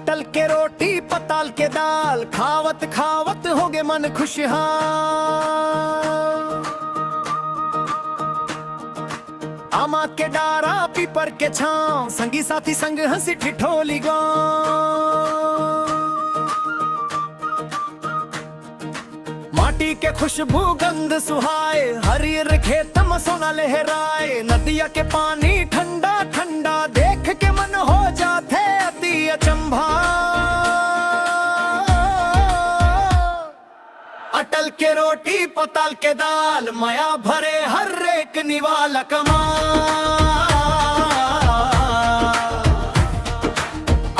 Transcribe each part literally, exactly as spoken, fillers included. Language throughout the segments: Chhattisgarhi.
अटल के रोटी पताल के दाल, खावत खावत होगे मन खुशहाल। आमा के डारा पीपर के छांव, संगी साथी संग हंसी ठिठोली गांव। माटी के खुशबू गंध सुहाए, हरियर खेत म सोना लहराए। नदिया के पानी ठंडा ठंडा, देख के मन हो जाथे अति अचंभा। अटल के रोटी पताल के दाल, मया भरे हर एक निवाला कमाल।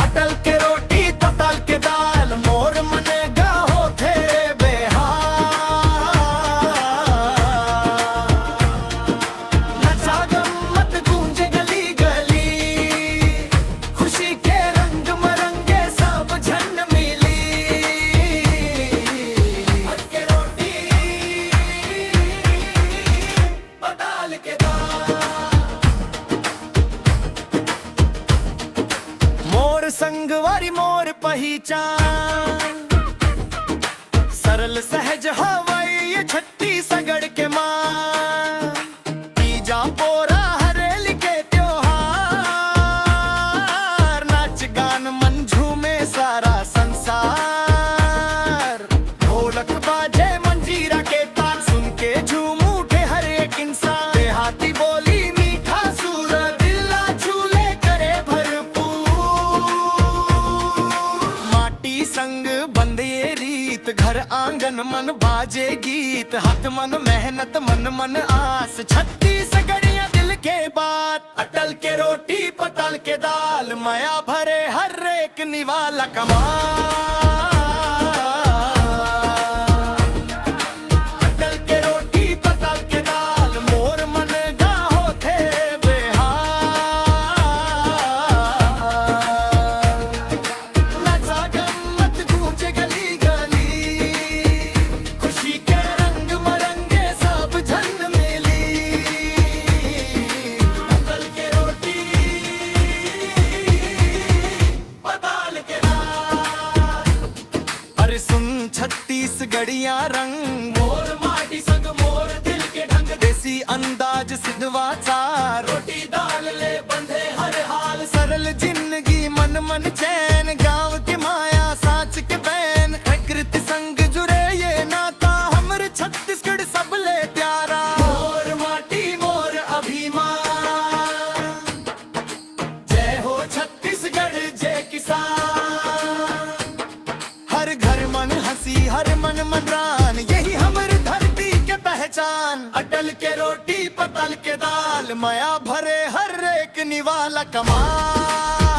अटल के रोटी पताल के दाल, मोर मन गा होथे बेहाल। नचा गम्मत गूंजे गली गली, खुशी के रंग मरंगे सब झन मिली। अटल के रोटी पताल के दाल। मोर संगवारी मोर पहिचान, सरल सहज हवय ये छत्तीसगढ़ के मान। तीजा पोरा हरेली के त्योहार, नाच गान मन झूमे सारा संसार। ढोलक बाजे मंजीरा के ताल, सुन के झूम उठे हर एक इंसान। देहाती बोली मीठा सुर, दिल ला छू ले करे भरपूर। माटी संग बंधे ये रीत, घर आंगन मन बाजे गीत। हाथ मन मेहनत, मन मन आस, छत्तीसगढ़िया दिल के बात। अटल के रोटी पताल के दाल, मया भरे हर एक निवाला कमाल। अटल के रोटी पताल के दाल, मोर मन गा होथे बेहाल। नचा गम्मत गूंजे गली गली, खुशी के रंग मरंगे सब झन मिली। अटल के रोटी पताल के दाल। अरे सुन छत्तीसगढ़िया रंग, मोर माटी संग मोर दिल के ढंग। देसी अंदाज सिंधवा चार, रोटी दाल ले बंधे हर हाल। सरल जिंदगी मन मन चैन, गांव के माया साच के बैन। प्रकृति संग जुड़े ये नाता, हमर छत्तीसगढ़ सबले प्यारा। मोर माटी मोर अभिमान, जय हो छत्तीसगढ़ जय किसान। हर घर मन हंसी, हर मन मन रान, यही हमर धरती के पहचान। अटल के रोटी पताल के दाल, मया भरे हर एक निवाला कमाल।